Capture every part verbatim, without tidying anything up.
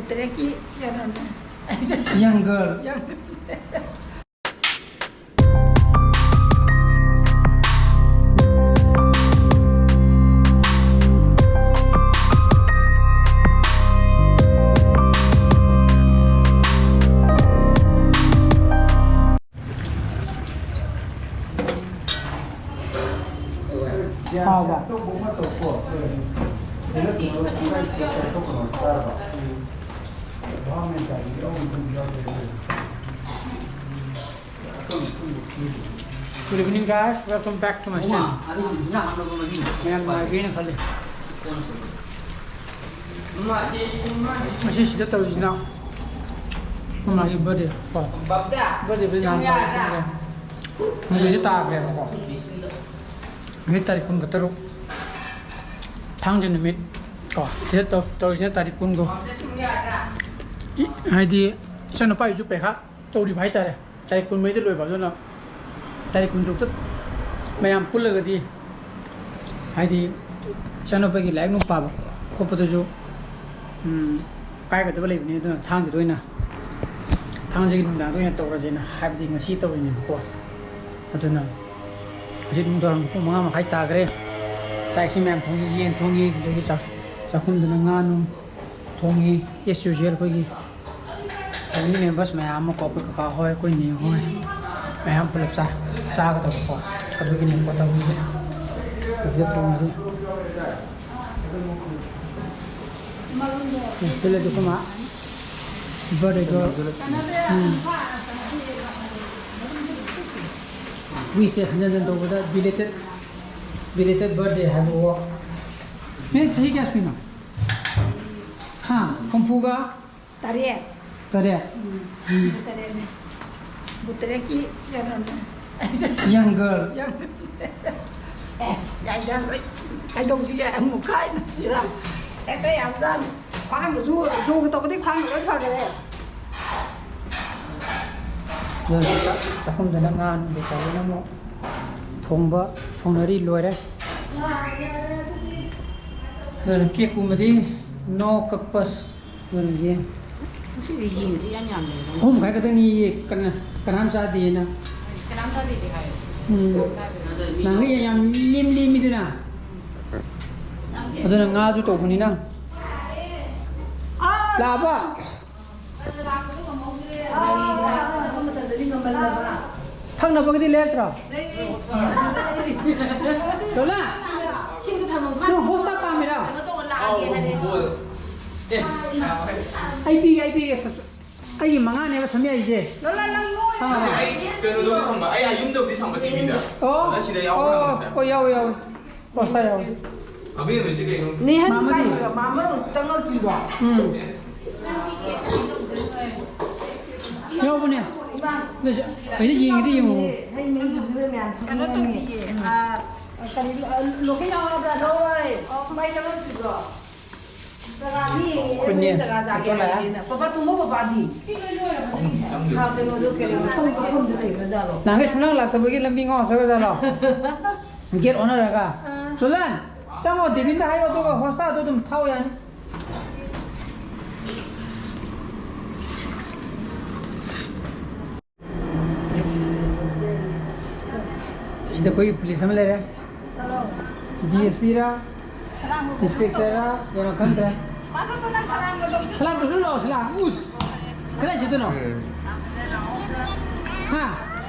ꯇꯔꯦꯠꯀꯤ ꯀꯩꯅꯣꯅꯦ꯫ Young girl. Young. ꯍꯥꯎꯕ? Good evening, guys. Welcome back to my channel. ꯃꯌꯥꯝ ꯅꯨꯡꯉꯥꯏꯕꯤꯔꯤꯅ ꯈꯜꯂꯤ꯫ ꯉꯁꯤ ꯁꯤꯗ ꯇꯧꯔꯤꯁꯤꯅ ꯑꯩꯈꯣꯏ ꯃꯥꯒꯤ birthday ꯀꯣ꯫ Birthday ꯕꯨꯗꯤ ꯅꯍꯥꯟ ꯇꯥꯈ꯭ꯔꯦ꯫ ꯉꯁꯤꯁꯦ ꯇꯥꯈ꯭ꯔꯦꯕꯀꯣ꯫ ꯉꯁꯤ ꯇꯥꯔꯤꯛ ꯀꯨꯟꯒ ꯇꯔꯨꯛ, ꯊꯥꯡꯖ ꯅꯨꯃꯤꯠ ꯀꯣ꯫ ꯁꯤꯗ ꯇꯧ-, ꯇꯧꯔꯤꯁꯤꯅ ꯇꯥꯔꯤꯛ ꯀꯨꯟꯒ꯫ ꯏ-, ꯍꯥꯏꯗꯤ ꯏꯆꯥꯅꯨꯄꯥꯒꯤꯁꯨ ꯄꯩꯈꯥ ꯇꯧꯔꯤꯕ ꯍꯥꯏꯇꯥꯔꯦ꯫ ꯇꯥꯔꯤꯛ ꯀꯨꯟꯃꯔꯤꯗ ꯂꯣꯏꯕ, ꯑꯗꯨꯅ ꯇꯥꯔꯤꯛ ꯀꯨꯟꯇꯔꯨꯛꯇ ꯃꯌꯥꯝ ꯄꯨꯜꯂꯒꯗꯤ, ꯍꯥꯏꯗꯤ ꯏꯆꯥꯅꯨꯄꯥꯒꯤ ꯂꯥꯏꯔꯤꯛ ꯅꯨꯡ ꯄꯥꯕ ꯈꯣꯠꯄꯗꯁꯨ, ꯎꯝ, ꯀꯥꯏꯒꯗꯕ ꯂꯩꯕꯅꯤ꯫ ꯑꯗꯨꯅ ꯊꯥꯡꯖꯗ ꯑꯣꯏꯅ, ꯊꯥꯡꯖꯒꯤ ꯅꯨꯡꯗꯥꯡꯗ ꯑꯣꯏꯅ ꯇꯧꯔꯁꯦꯅ ꯍꯥꯏꯕꯗꯤ ꯉꯁꯤ ꯇꯧꯔꯤꯅꯦꯕꯀꯣ꯫ ꯑꯗꯨꯅ ꯍꯧꯖꯤꯛ ꯅꯨꯡꯗꯥꯡ ꯄꯨꯡ ꯃꯉꯥ ꯃꯈꯥꯏ ꯇꯥꯈ꯭ꯔꯦ꯫ ꯆꯥꯛ ꯏꯁꯤꯡ ꯃꯌꯥꯝ ꯊꯣꯡꯉꯤ, ꯌꯦꯟ ꯊꯣꯡꯉꯤ, ꯑꯗꯒꯤ ꯆꯥꯛ-, ꯆꯥꯛꯈꯨꯝꯗꯅ ꯉꯥ ꯅꯨꯡ ꯊꯣꯡꯉꯤ꯫ As usual ꯑꯩꯈꯣꯏꯒꯤ family members ꯃꯌꯥꯝ ꯑꯃ ꯀꯣ, ꯑꯩꯈꯣꯏ ꯀꯀꯥ ꯍꯣꯏ, ꯑꯩꯈꯣꯏ ꯅꯦ ꯍꯣꯏ, ꯃꯌꯥꯝ ꯄꯨꯂꯞ ꯆꯥ-, ꯆꯥꯒꯗꯕꯀꯣ꯫ ꯑꯗꯨꯒꯤꯅꯦꯕꯀꯣ ꯇꯧꯔꯤꯁꯦ꯫ ꯑꯗꯨꯗ ꯊꯣꯡꯉꯤꯁꯦ꯫ ꯁꯤꯗꯗꯤ ꯑꯩꯈꯣꯏ ꯃꯥ birthday girl꯫ ꯎꯝ꯫ Wish ꯁꯦ ꯍꯟꯖꯟ ꯍꯟꯖꯟ ꯇꯧꯕꯗ belated, belated birthday ꯍꯥꯏꯕꯀꯣ꯫ ꯅꯪ ꯆꯍꯤ ꯀꯌꯥ ꯁꯨꯏꯅꯣ? ꯍꯥ? ꯍꯨꯝꯐꯨꯒ? ꯇꯔꯦꯠ꯫ ꯇꯔꯦꯠ? ꯎꯝ꯫ ꯎꯝ꯫ ꯇꯔꯦꯠꯅꯦ꯫ ꯕꯨ ꯇꯔꯦꯠꯀꯤ ꯀꯩꯅꯣꯅꯦ꯫ Young girl꯫ Young꯫ ꯑꯦ, ꯌꯥꯏꯗ, ꯂꯣꯏ ꯀꯩꯗꯧꯁꯤꯒꯦ? ꯑꯃꯨꯛ ꯀꯥꯏꯅꯁꯤꯔ? ꯍꯦꯛꯇ ꯌꯥꯝꯖꯥꯠꯅꯤ꯫ ꯈ꯭ꯋꯥꯡꯗꯁꯨ ꯌꯣꯒ ꯇꯧꯕꯗꯤ ꯈ꯭ꯋꯥꯡꯒ ꯂꯣꯏ ꯐꯈꯔꯦ꯫ ꯑꯗꯨꯅ ꯆꯥꯛ-, ꯆꯥꯛꯈꯨꯝꯗꯅ ꯉꯥ ꯅꯨꯡ ꯀꯩꯀꯥ ꯂꯣꯏꯅ ꯑꯃꯨꯛ ꯊꯣꯡꯕ, ꯊꯣꯡꯅꯔꯤ, ꯂꯣꯏꯔꯦ꯫ ꯑꯗꯨꯅ cake ꯀꯨꯝꯕꯗꯤ no ꯀꯛꯄꯁ꯫ ꯑꯗꯨꯅ ꯌꯦꯟ ꯉꯁꯤꯗꯤ ꯌꯦꯟꯁꯤ ꯌꯥꯝ ꯌꯥꯝꯗꯦ꯫ ꯑꯍꯨꯝ ꯃꯈꯥꯏ ꯈꯛꯇꯅꯤ, ꯀꯅꯥ ꯀꯅꯥꯝ ꯆꯥꯗꯦꯅ꯫ ꯀꯅꯥꯝ ꯆꯥꯗꯦꯗꯤ ꯍꯥꯏꯌꯦ꯫ ꯎꯝ꯫ ꯅꯍꯥꯟꯒꯩ ꯌꯥꯝ ꯂꯦꯝ ꯂꯦꯝꯃꯤꯗꯅ꯫ ꯑꯗꯨꯅ ꯉꯥꯁꯨ ꯇꯧꯕꯅꯤꯅ꯫ ꯂꯥꯛꯑꯕ? ꯊꯛꯅꯕꯒꯗꯤ ꯂꯩꯔꯛꯇ꯭ꯔꯣ? ꯂꯣꯂꯥ, ꯅꯪ ꯍꯣꯁꯇꯥ ꯄꯥꯝꯃꯤꯔꯣ? ꯑꯩ ꯄꯤꯒꯦ, ꯑꯩ ꯄꯤꯒꯦ꯫ ꯑꯩꯒꯤ ꯃꯉꯥꯅꯦꯕ ꯁꯝ ꯌꯥꯏꯁꯦ꯫ ꯈꯪꯉꯕ? ꯑꯩ ꯀꯩꯅꯣꯗꯕꯨꯗꯤ ꯁꯝꯕ, ꯑꯩ ꯑꯥ ꯌꯨꯝꯗꯕꯨꯗꯤ ꯁꯝꯕ ꯇꯤꯚꯤꯗ꯫ ꯑꯣ, ꯑꯗ ꯁꯤꯗ ꯌꯥꯎꯕ ꯑꯣ, ꯀꯥꯟꯗ꯫ ꯍꯣꯏ, ꯌꯥꯎꯋꯦ, ꯌꯥꯎꯋꯦ꯫ ꯍꯣꯁꯇꯥ ꯌꯥꯎꯋꯦ꯫ ꯑꯕꯦꯝꯃꯁꯤ ꯀꯩꯅꯣ? ꯅꯦꯍꯟ ꯃꯥꯃꯗꯤ? ꯃꯥꯃꯔꯣ ꯆꯪꯉꯛꯇ꯭ꯔꯤꯕꯣ? ꯎꯝ꯫ ꯌꯥꯎꯕꯅꯦ꯫ ꯑꯗꯨꯁꯨ ꯑꯩꯗꯤ ꯌꯦꯡꯒꯦꯗꯤ ꯌꯦꯡꯉꯣ꯫ ꯍꯩ ꯃꯍꯤꯒꯨꯝꯕ ꯃꯌꯥꯝ ꯊꯛꯅꯤꯡꯉꯝꯅꯤ꯫ ꯀꯩꯅꯣ ꯇꯧꯗꯤꯌꯦ꯫ ꯑ, ꯀꯔꯤ, ꯑ, ꯂꯣꯀꯦꯜ ꯌꯥꯎꯔꯕ꯭ꯔꯥ? ꯂꯧꯔꯣꯏ꯫ ꯃꯥꯏ ꯆꯪꯉꯛꯇ꯭ꯔꯤꯕꯣ? ꯖꯒꯥ ꯃꯤ ꯀꯨꯟꯅꯦ꯫ ꯖꯒꯥ ꯖꯒꯥ ꯌꯥꯔꯦꯅ꯫ ꯄꯄꯥ ꯇꯨꯝꯃꯣ ꯄꯄꯥꯗꯤ꯫ ꯁꯤ ꯂꯣꯏ ꯂꯣꯏꯔꯕ ꯅꯪꯒꯤꯁꯦ? ꯍꯥ, ꯀꯩꯅꯣꯗꯣ ꯀꯩꯅꯣ ꯃꯐꯝ ꯃꯐꯝꯗ ꯂꯩꯕ ꯖꯥꯠꯂꯣ? ꯅꯍꯥꯟꯒꯩ ꯁꯨꯡꯂꯥꯛ ꯂꯥꯛꯇꯕꯒꯤ ꯂꯝꯕꯤ ꯉꯥꯎ ꯆꯠꯈ꯭ꯔꯖꯥꯠꯂꯣ? ꯒꯦꯠ ꯑꯣꯟꯅꯔꯒ꯫ ꯁꯣꯂꯥꯟ, ꯆꯪꯉꯣ, ꯗꯦꯕꯤꯟꯗ ꯍꯥꯏꯌꯣ, ꯑꯗꯨꯒ ꯍꯣꯁꯇꯥꯗꯣ ꯑꯗꯨꯝ ꯊꯥꯎ ꯌꯥꯅꯤ꯫ ꯁꯤꯗ ꯑꯩꯈꯣꯏꯒꯤ ꯄꯨꯂꯤꯁ ꯑꯃ ꯂꯩꯔꯦ꯫ ꯗꯤ ꯑꯦꯁ ꯄꯤꯔꯥ, ꯏꯟꯁꯄꯦꯛꯇꯔꯔꯥ, ꯀꯩꯅꯣ ꯈꯪꯗ꯭ꯔꯦ꯫ ꯁꯂꯥꯝ ꯀꯧꯁꯜꯂꯨ ꯂꯥꯛꯑꯣ, ꯁꯂꯥꯝ꯫ ꯎꯁ! ꯀꯗꯥꯏ ꯆꯠꯇꯣꯏꯅꯣ? ꯍꯥ?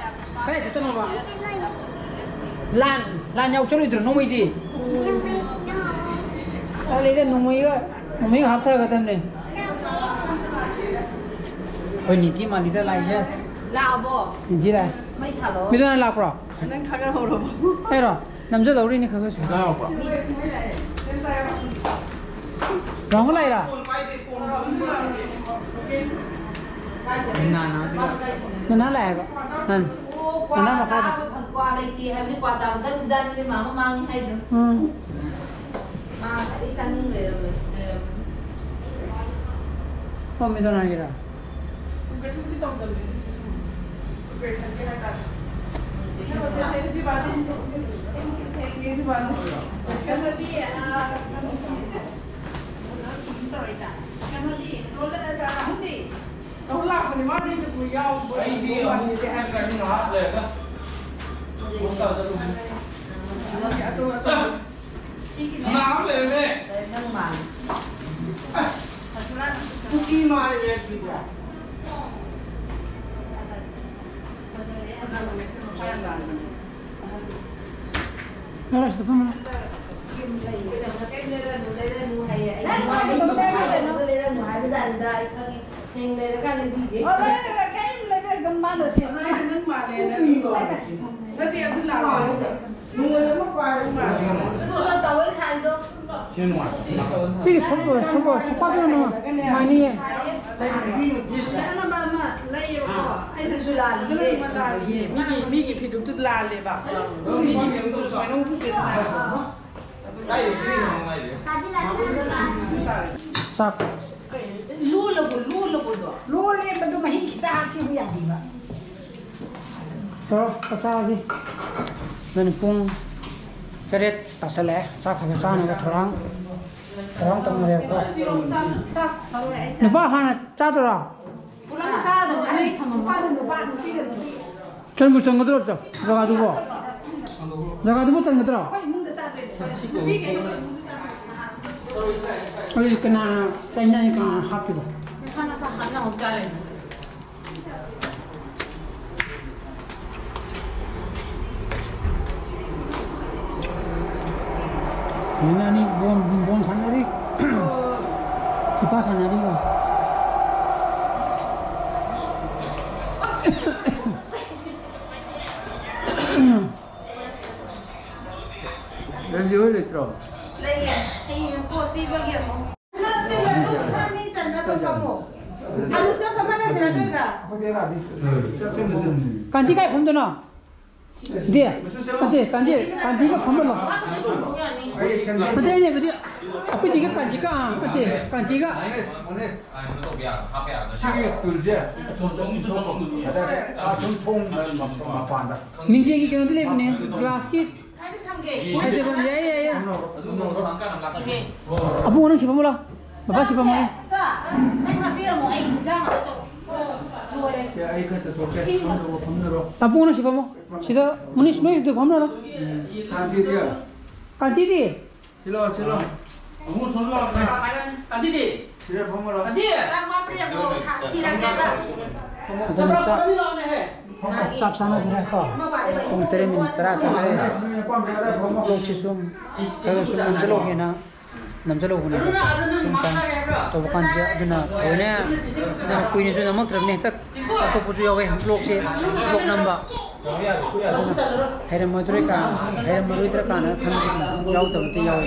ꯀꯗꯥꯏ ꯆꯠꯇꯣꯏꯅꯣꯕ? ꯂꯥꯟ, ꯂꯥꯟ ꯌꯥꯎ ꯆꯠꯂꯣꯏꯗ꯭ꯔꯣ ꯅꯣꯡꯃꯩꯗꯤ? ꯆꯠꯂꯤꯗ, ꯅꯣꯡꯃꯩꯒ, ꯅꯣꯡꯃꯩꯒ ꯍꯥꯞꯊꯒꯗꯕꯅꯦ꯫ ꯑꯩꯈꯣꯏ ꯅꯤꯇꯤ ꯃꯥꯜꯂꯤꯗ ꯂꯥꯛꯏꯁꯦ꯫ ꯂꯥꯛꯑꯕꯣ? ꯅꯤꯇꯤ ꯂꯥꯛꯑꯦ꯫ ꯃꯩ ꯊꯥꯜꯂꯣ꯫ ꯃꯤꯗꯨꯅ ꯂꯥꯛꯄ꯭ꯔꯣ? ꯅꯪ ꯊꯥꯒꯠꯍꯧꯔꯕꯣ? ꯑꯩꯔꯣ? ꯅꯝꯖꯗꯧꯔꯤꯅꯦ ꯈꯔ ꯈꯔꯁꯨ꯫ ꯔꯥꯎꯟꯒ ꯂꯥꯛꯏꯔꯥ? ꯅꯅꯥ ꯂꯥꯛꯑꯦꯕ꯫ ꯅꯅꯥ꯫ ꯑꯣ, ꯀ꯭ꯋꯥ ꯅꯅꯥ ꯃꯈꯥꯗ꯫ ꯆꯥꯕ ꯐꯪ-, ꯀ꯭ꯋꯥ ꯂꯩꯇꯦ ꯍꯥꯏꯕꯅꯤ, ꯀ꯭ꯋꯥ ꯆꯥꯕ ꯆꯠꯂꯨꯖꯥꯠꯅꯤ ꯏꯕꯦꯝꯃ ꯃꯃꯥꯡꯅꯤ ꯍꯥꯏꯗꯣ꯫ ꯎꯝ꯫ ꯃꯥ ꯉꯁꯥꯏꯗꯩ ꯆꯥꯅꯤꯡ ꯂꯩꯔꯝꯕꯅꯤ, ꯂꯩꯔꯝꯕꯅꯤ꯫ ꯐꯝꯃꯤꯗꯣ ꯅꯍꯥꯟꯒꯤꯔꯥ? ꯑꯣꯄꯔꯦꯁꯟꯗꯤ ꯇꯧꯗꯕꯅꯤ꯫ ꯑꯣꯄꯔꯦꯁꯟꯒꯤ ꯍꯥꯏꯇꯥꯔꯦ꯫ ꯎꯝ, ꯆꯦꯛꯁꯤꯟꯅ ꯁꯦ, ꯁꯦ, ꯁꯦ, ꯕꯤꯕꯥꯗꯤ꯫ ꯊꯦꯡꯀ꯭ꯌꯨ, ꯕꯤꯕꯥ꯫ ꯀꯩꯅꯣꯗꯤ, ꯑ, ꯀꯩꯅꯣꯗꯤ, ꯑꯁ, ꯀꯩꯅꯣ ꯇꯧꯔꯤꯗ꯫ ꯀꯩꯅꯣꯗꯤ, ꯑꯩꯗꯤ ꯑꯃꯨꯛ ꯉꯥꯏꯍꯥꯛ ꯂꯩꯔꯒ ꯍꯣꯁꯇꯥꯜ ꯆꯠꯂꯨꯒꯦ꯫ ꯀꯅꯥ ꯑꯃ ꯂꯩꯔꯝꯃꯦ? ꯅꯪ ꯃꯥꯜꯂꯦ꯫ ꯀꯨꯀꯤ ꯃꯥꯜꯂꯦ ꯁꯤꯕꯣ꯫ ꯌꯥꯔꯦ, ꯁꯤꯗ ꯐꯝꯃꯣ꯫ ꯂꯩꯔꯅꯨ, ꯂꯩꯔꯅꯨ ꯍꯥꯏꯌꯦ꯫ ꯑꯩ ꯂꯩꯔꯅꯨ ꯍꯥꯏꯕꯖꯥꯠꯅꯤꯗ, ꯑꯩ ꯈꯪꯉꯦ꯫ ꯍꯌꯦꯡ ꯂꯩꯔꯀꯥꯟꯗ ꯄꯤꯒꯦ꯫ ꯑꯣ, ꯂꯩꯔꯔꯣꯏ, ꯀꯔꯤꯝ ꯂꯩꯔꯔꯣꯏ, ꯑꯗꯨꯝ ꯃꯥꯅ ꯁꯦꯝꯃꯦ꯫ ꯅꯪ ꯃꯥꯜꯂꯦ, ꯅꯪ ꯃꯥꯜꯂꯦ꯫ ꯅꯠꯇꯦ, ꯑꯗꯨ ꯂꯥꯛꯑꯣ꯫ ꯅꯣꯡꯃꯩ ꯑꯃ ꯄꯥꯏꯔꯒ ꯑꯗꯨ ꯁꯣꯝ ꯇꯥꯋꯦꯜ ꯈꯥꯏꯗꯣ꯫ ꯁꯤ ꯅꯨꯡꯉꯥꯏ꯫ ꯁꯤꯒꯤ ꯁꯣꯝ-, ꯁꯣꯝ-, ꯁꯣꯝꯄꯥꯛꯇꯨꯅ ꯅꯨꯡꯉꯥꯏ-, ꯅꯨꯡꯉꯥꯏꯅꯤꯌꯦ꯫ ꯅꯪꯅꯕ ꯑꯃ ꯂꯩꯌꯦꯕꯀꯣ꯫ ꯑꯩꯅꯁꯨ ꯂꯥꯜꯂꯤꯌꯦ꯫ ꯂꯥꯜꯂꯤꯌꯦ꯫ ꯃꯤꯒꯤ, ꯃꯤꯒꯤ ꯐꯤꯗꯨꯛꯇꯨ ꯂꯥꯜꯂꯦꯕ꯫ ꯃꯤꯒꯤ ꯐꯤꯗꯨꯛꯇꯨ ꯁꯨꯃꯥꯏꯅ ꯑꯣꯟꯊꯣꯛꯇꯦꯗꯅ꯫ ꯆꯥꯛ꯫ ꯂꯣꯜꯂꯕꯣ, ꯂꯣꯜꯂꯕꯣꯗꯣ? ꯂꯣꯜꯂꯦ, ꯃꯗꯨ ꯃꯍꯤ ꯈꯤꯇ ꯍꯥꯞꯁꯤꯕꯨ ꯌꯥꯗꯦꯕ꯫ ꯇꯧꯔꯣ, ꯆꯥꯛ ꯆꯥꯔꯁꯤ꯫ ꯑꯗꯨꯅ ꯄꯨꯡ ꯇꯔꯦꯠ ꯇꯥꯁꯜꯂꯛꯑꯦ꯫ ꯆꯥꯛ ꯈꯔ ꯈꯔ ꯆꯥꯅꯕ ꯊꯧꯔꯥꯡ, ꯊꯧꯔꯥꯡ ꯇꯧꯅꯔꯦꯕꯀꯣ꯫ ꯅꯨꯄꯥ ꯍꯥꯟꯅ ꯆꯥꯗꯣꯏꯔꯣ? ꯄꯨꯂꯞ ꯆꯥꯗꯕ ꯅꯣꯏ ꯊꯝꯃꯝꯃꯣ꯫ ꯆꯟꯕꯨ ꯆꯟꯒꯗ꯭ꯔꯣ ꯖ-, ꯖꯒꯥꯗꯨꯕꯣ? ꯖꯒꯥꯗꯨꯕꯨ ꯆꯟꯒꯗ꯭ꯔꯣ? ꯑꯩ ꯀꯅꯥꯅ ꯆꯟꯅꯤ, ꯀꯅꯥꯅ ꯍꯥꯞꯇꯣꯏꯕ? ꯅꯁꯥ ꯅꯁꯥ ꯍꯥꯞꯅꯍꯧ ꯇꯥꯔꯦ꯫ ꯃꯤꯅ ꯑꯅꯤ ꯕꯣꯟ, ꯕꯣꯟ ꯁꯥꯟꯅꯔꯤ꯫ ꯐꯤꯐꯥ ꯁꯥꯟꯅꯔꯤꯕ꯫ ꯔꯟꯖꯤ ꯍꯣꯏ ꯂꯩꯇ꯭ꯔꯣ? ꯂꯩꯌꯦ꯫ ꯍꯌꯦꯡ ꯄꯣꯠ ꯄꯤꯕꯒꯤ ꯑꯃꯨꯛ꯫ ꯆꯠꯂꯁꯨ ꯈꯔ ꯃꯤ ꯆꯟꯅꯕ ꯐꯝꯃꯣ꯫ ꯑꯗꯨ ꯁꯤꯗ ꯐꯝꯍꯜꯂꯁꯤꯔ ꯑꯗꯨꯒ? ꯀꯥꯟꯇꯤ ꯀꯥꯏ ꯐꯝꯗꯣꯏꯅꯣ? ꯗꯦ, ꯅꯠꯇꯦ, ꯀꯥꯟꯇꯤ, ꯀꯥꯟꯇꯤꯒ ꯐꯝꯍꯜꯂꯣ꯫ ꯅꯠꯇꯦ, ꯑꯩꯅ ꯍꯥꯏꯕꯗꯤ, ꯑꯩꯈꯣꯏ ꯗꯤꯒ ꯀꯥꯟꯇꯤꯒ, ꯑꯥ, ꯅꯠꯇꯦ, ꯀꯥꯟꯇꯤꯒ꯫ ꯁꯤꯒꯤ ꯇꯨꯜꯁꯦ ꯁꯨꯝ ꯊꯣꯡ ꯃꯄꯥꯟꯗ꯫ ꯃꯤꯡꯖꯦꯜꯒꯤ ꯀꯩꯅꯣꯗꯤ ꯂꯩꯕꯅꯦ, ꯒ꯭ꯂꯥꯁꯀꯤ꯫ ꯁꯥꯏꯗ ꯐꯝꯒꯦ꯫ ꯁꯥꯏꯗ ꯐꯝ, ꯌꯥꯏꯌꯦ, ꯌꯥꯏꯌꯦ꯫ ꯑꯕꯨꯡꯉꯣ, ꯅꯪ ꯁꯤ ꯐꯝꯃꯨ ꯂꯥꯎ꯫ ꯕꯕꯥ, ꯁꯤ ꯐꯝꯃꯨ꯫ ꯁꯥ, ꯅꯪ ꯍꯥꯞꯄꯤꯔꯝꯃꯣ, ꯑꯩ ꯏꯟꯖꯥꯡ ꯑꯃ ꯇꯧꯒꯦ꯫ ꯑꯩ ꯈꯔ ꯆꯠꯊꯣꯛꯀꯦ꯫ ꯐꯝꯅꯔꯣ, ꯐꯝꯅꯔꯣ꯫ ꯇꯥꯃꯣꯅ ꯁꯤ ꯐꯝꯃꯣ꯫ ꯁꯤꯗ ꯃꯅꯤꯁ ꯅꯣꯏꯗꯨ ꯐꯝꯅꯔꯣ꯫ ꯀꯥꯟꯇꯤꯗꯤ? ꯀꯥꯟꯇꯤꯗꯤ? ꯁꯤꯂꯣ, ꯁꯤꯂꯣ꯫ ꯀꯥꯟꯇꯤꯗꯤ? ꯁꯤꯗ ꯐꯝꯃꯔꯣ꯫ ꯀꯥꯟꯇꯤ! ꯆꯥꯛ ꯆꯥꯛ ꯆꯥꯅꯗ꯭ꯔꯦ ꯀꯣ꯫ ꯄꯨꯡ ꯇꯔꯦꯠ ꯃꯤꯅꯤꯠ ꯇꯔꯥ ꯆꯪꯈ꯭ꯔꯦ꯫ ꯂꯣꯛꯁꯤ ꯁꯨꯝ ꯈꯔ ꯁꯨꯝ ꯅꯝꯁꯤꯜꯍꯧꯒꯦꯅ ꯅꯝꯁꯤꯜꯍꯧꯕꯅꯦ꯫ ꯁꯨꯝ ꯇꯧꯕ ꯀꯥꯟꯁꯤꯗ ꯑꯗꯨꯅ ꯊꯑꯣꯏꯅ ꯌꯥꯝ ꯀꯨꯏꯅꯁꯨ ꯅꯝꯃꯛꯇ꯭ꯔꯕꯅꯦ꯫ ꯍꯦꯛꯇ ꯀꯥꯎꯊꯣꯛꯄꯁꯨ ꯌꯥꯎꯋꯦ꯫ ꯕ꯭ꯂꯣꯛꯁꯦ, ꯕ꯭ꯂꯣꯛ ꯅꯝꯕ꯫ ꯍꯩꯔꯝꯃꯗ꯭ꯔꯣꯏ ꯀꯥ-, ꯍꯩꯔꯝꯃꯔꯣꯏꯗ꯭ꯔꯥ ꯀꯥꯅ ꯈꯟꯕ ꯌꯥꯎꯗꯕꯗꯤ ꯌꯥꯎꯋꯦ꯫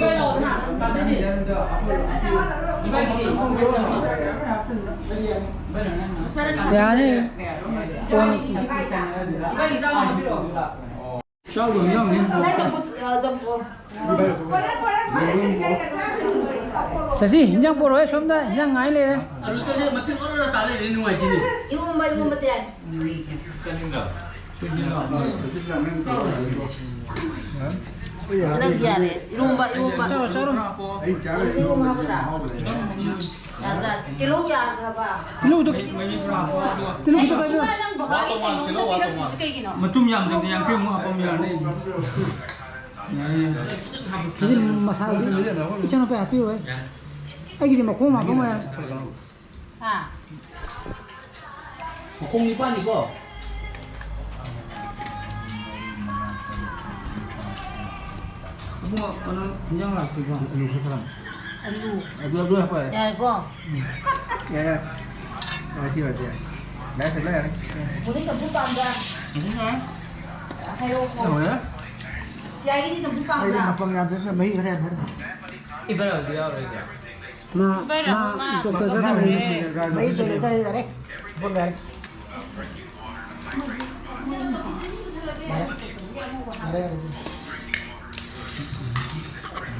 ꯌꯥꯅꯤ꯫ ꯀꯣꯟꯅ ꯆꯥꯛ ꯂꯣꯏ ꯌꯥꯎꯅꯤ꯫ ꯆꯠꯁꯤ, ꯍꯤꯟꯖꯥꯡ ꯄꯣꯔꯛꯑꯣ, ꯁꯣꯝꯗ ꯍꯤꯟꯖꯥꯡ ꯉꯥꯏ ꯂꯩꯔꯦ꯫ ꯑꯔꯨꯁꯀꯁꯦ ꯃꯇꯤꯜ ꯑꯣꯔ ꯑꯣꯔ ꯇꯥ ꯂꯩꯔꯦ, ꯅꯨꯡꯉꯥꯏꯇꯦꯅꯦ꯫ ꯏꯔꯣꯝꯕ, ꯏꯔꯣꯝꯕꯗꯤ ꯌꯥꯏ꯫ ꯆꯥꯅꯤꯡꯕ꯭ꯔꯥ? ꯅꯪ ꯌꯥꯔꯦ꯫ ꯏꯔꯣꯝꯕ, ꯏꯔꯣꯝꯕ꯫ ꯆꯥꯔꯣ, ꯆꯥꯔꯣ꯫ ꯏꯔꯣꯝꯕ ꯍꯥꯞꯄꯗ꯫ ꯌꯥꯗ꯭ꯔꯥ? ꯇꯤꯜꯍꯧ ꯌꯥꯗ꯭ꯔꯕ? ꯇꯤꯜꯍꯧꯗꯣ, ꯇꯤꯜꯍꯧ ꯈꯤꯇꯪ ꯄꯥꯏꯕꯤꯔꯣ꯫ ꯅꯪ ꯕꯕꯥꯒꯤ ꯀꯩꯅꯣ ꯄꯤꯔꯛꯇ꯭ꯔꯤꯁꯤ ꯀꯩꯒꯤꯅꯣ? ꯃꯇꯨꯝ ꯌꯥꯝꯗꯕꯅꯦ, ꯌꯥꯡꯈꯩꯃꯨꯛ ꯍꯥꯞꯄꯝ ꯌꯥꯔꯅꯤ꯫ ꯌꯥꯔꯦ, ꯌꯥꯔꯦ꯫ ꯁꯤꯁꯦ ꯃꯁꯥꯗꯤ ꯏꯆꯥꯅꯨꯄꯥ ꯍꯥꯞꯄꯤꯔꯣꯏ꯫ ꯑꯩꯒꯤꯗꯤ ꯃꯈꯣꯡ ꯍꯥꯞꯄꯝꯃꯣꯏ꯫ ꯍꯥ? ꯃꯈꯣꯡ ꯅꯤꯄꯥꯟꯅꯤꯀꯣ? ꯏꯕꯨꯡꯉꯣ, ꯀꯩꯅꯣ, ꯏꯟꯖꯥꯡ ꯂꯥꯛꯇ꯭ꯔꯤꯕꯣ? ꯑꯂꯨ ꯈꯔ ꯊꯝꯃꯣ꯫ ꯑꯂꯨ꯫ ꯑꯗꯨ, ꯑꯗꯨ ꯍꯥꯞꯄꯣ ꯌꯥꯔꯦ꯫ ꯌꯥꯔꯦꯀꯣ? ꯌꯥꯔꯦ, ꯌꯥꯔꯦ꯫ ꯌꯥꯔꯦ, ꯁꯤ ꯑꯣꯏꯔꯗꯤ ꯌꯥꯔꯦ꯫ ꯌꯥꯔꯦ, ꯁꯤ ꯂꯣꯏ ꯌꯥꯔꯦ꯫ ꯄꯨꯂꯤꯁ ꯆꯝꯐꯨꯠ ꯄꯥꯝꯕ꯭ꯔꯥ? ꯎꯝ, ꯌꯥꯔꯦ꯫ ꯍꯥꯏꯔꯛꯑꯣꯀꯣ꯫ ꯂꯣꯏꯔꯦ꯫ ꯌꯥꯏꯒꯤꯗꯤ ꯆꯝꯐꯨꯠ ꯑꯩꯗꯤ ꯄꯥꯝꯕ꯭ꯔꯥ? ꯃꯄꯪ ꯌꯥꯝꯗ꯭ꯔꯁꯨ ꯃꯍꯤ ꯈꯔ ꯌꯥꯝ ꯍꯥꯏꯔꯛꯑꯣ꯫ ꯏꯕꯔ ꯑꯗꯨ ꯌꯥꯎꯔꯣꯏꯗ꯭ꯔꯥ? ꯃꯥ, ꯏꯕꯔ ꯃꯥ ꯑꯃ ꯗꯣꯛꯇꯔ ꯆꯠꯈ꯭ꯔꯦ꯫ ꯃꯍꯤ ꯆꯣꯏꯔꯦ, ꯌꯥꯔꯦ, ꯌꯥꯔꯦ꯫ ꯃꯄꯪ ꯌꯥꯔꯦ꯫ ꯌꯥꯔꯦ, ꯌꯥꯔꯦ꯫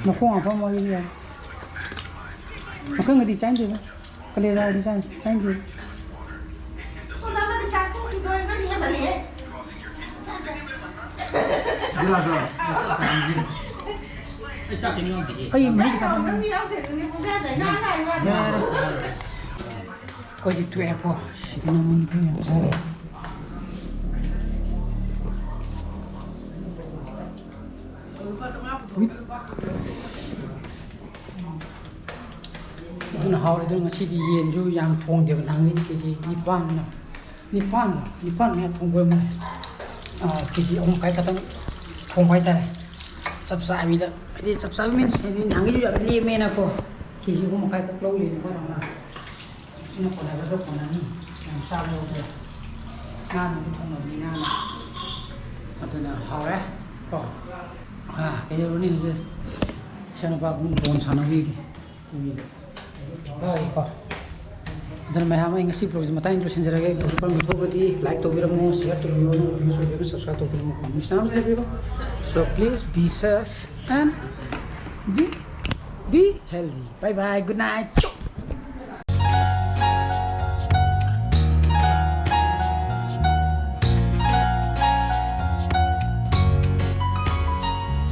ꯃꯈꯣꯡ ꯑꯐꯝ ꯑꯣꯏꯔꯤ ꯌꯥꯔꯦ꯫ ꯃꯈꯪꯒꯗꯤ ꯆꯥꯅꯤꯡꯗꯦꯗ꯫ ꯀꯂꯦꯖꯥꯒꯗꯤ ꯆꯥꯅꯤꯡ-, ꯆꯥꯅꯤꯡꯗꯦꯗ꯫ ꯑꯩ ꯃꯍꯤ ꯈꯤꯇꯪ ꯍꯥꯞꯄꯛꯑꯣ꯫ ꯌꯥꯔꯦ꯫ ꯑꯩꯈꯣꯏꯗꯤ ꯇꯣꯛꯑꯦꯀꯣ꯫ ꯁꯤꯗꯅ ꯃꯣꯏ ꯅꯨꯄꯤ ꯃꯌꯥꯝ ꯆꯥꯔꯤ꯫ ꯑꯗꯨꯅ ꯍꯥꯎꯔꯦ꯫ ꯑꯗꯨꯅ ꯉꯁꯤꯗꯤ ꯌꯦꯟꯁꯨ ꯌꯥꯝ ꯊꯣꯡꯗꯦꯕ, ꯅꯍꯥꯟꯒꯩꯗꯤ ꯀꯦ ꯖꯤ ꯅꯤꯄꯥꯟ, ꯅꯤꯄꯥꯟ, ꯅꯤꯄꯥꯟ ꯃꯌꯥ ꯊꯣꯡꯕ ꯑꯣꯏꯔꯝꯃꯦ꯫ ꯀꯦ ꯖꯤ ꯑꯍꯨꯝ ꯃꯈꯥꯏ ꯈꯛꯇꯪ ꯊꯣꯡꯕ ꯍꯥꯏꯇꯥꯔꯦ꯫ ꯆꯞ ꯆꯥꯕꯤꯗ, ꯍꯥꯏꯗꯤ ꯆꯞ ꯆꯥꯕꯤ ꯃꯤꯟꯁ, ꯍꯥꯏꯗꯤ ꯅꯍꯥꯟꯒꯩꯁꯨ ꯌꯥꯝ ꯂꯦꯝꯃꯦꯅꯀꯣ, ꯀꯦ ꯖꯤ ꯑꯍꯨꯝ ꯃꯈꯥꯏ ꯈꯛ ꯂꯧꯔꯤꯅꯦ ꯑꯩꯈꯣꯏ ꯃꯥꯅ꯫ ꯑꯗꯨꯅ ꯀꯣꯟꯅꯒꯗ꯭ꯔꯥ ꯀꯣꯟꯅꯅꯤ꯫ ꯌꯥꯝ ꯆꯥꯕ ꯌꯥꯎꯗ꯭ꯔꯦ꯫ ꯉꯥꯅꯁꯨ ꯊꯣꯡꯉꯕꯅꯤ, ꯉꯥꯅ꯫ ꯑꯗꯨꯅ ꯍꯥꯎꯔꯦ ꯀꯣ꯫ ꯑꯥ, ꯀꯩꯗꯧꯔꯨꯅꯤ ꯍꯧꯖꯤꯛ? ꯏꯆꯥꯅꯨꯄꯥ ꯀꯨꯝ ꯕꯣꯜ ꯁꯥꯟꯅꯕꯤꯒꯦ꯫ ꯍꯥꯏ ꯀꯣ꯫ ꯑꯗꯨꯅ ꯃꯌꯥꯝ, ꯑꯩ ꯉꯁꯤ vlogꯁꯦ ꯃꯇꯥꯡ ꯂꯣꯏꯁꯤꯟꯖꯔꯒꯦ꯫ Vlogꯁꯦ ꯑꯄꯥꯝꯕ ꯊꯣꯛꯑꯒꯗꯤ like ꯇꯧꯕꯤꯔꯝꯃꯣ, share ꯇꯧꯕꯤꯔꯝꯃꯣ, views ꯑꯣꯏꯕꯤꯔꯝꯃꯣ, subscribe ꯇꯧꯕꯤꯔꯝꯃꯣ, comment section ꯑꯃꯗ ꯍꯥꯏꯕꯤꯔꯣ꯫ So please be safe and be, be healthy. Bye bye, good night.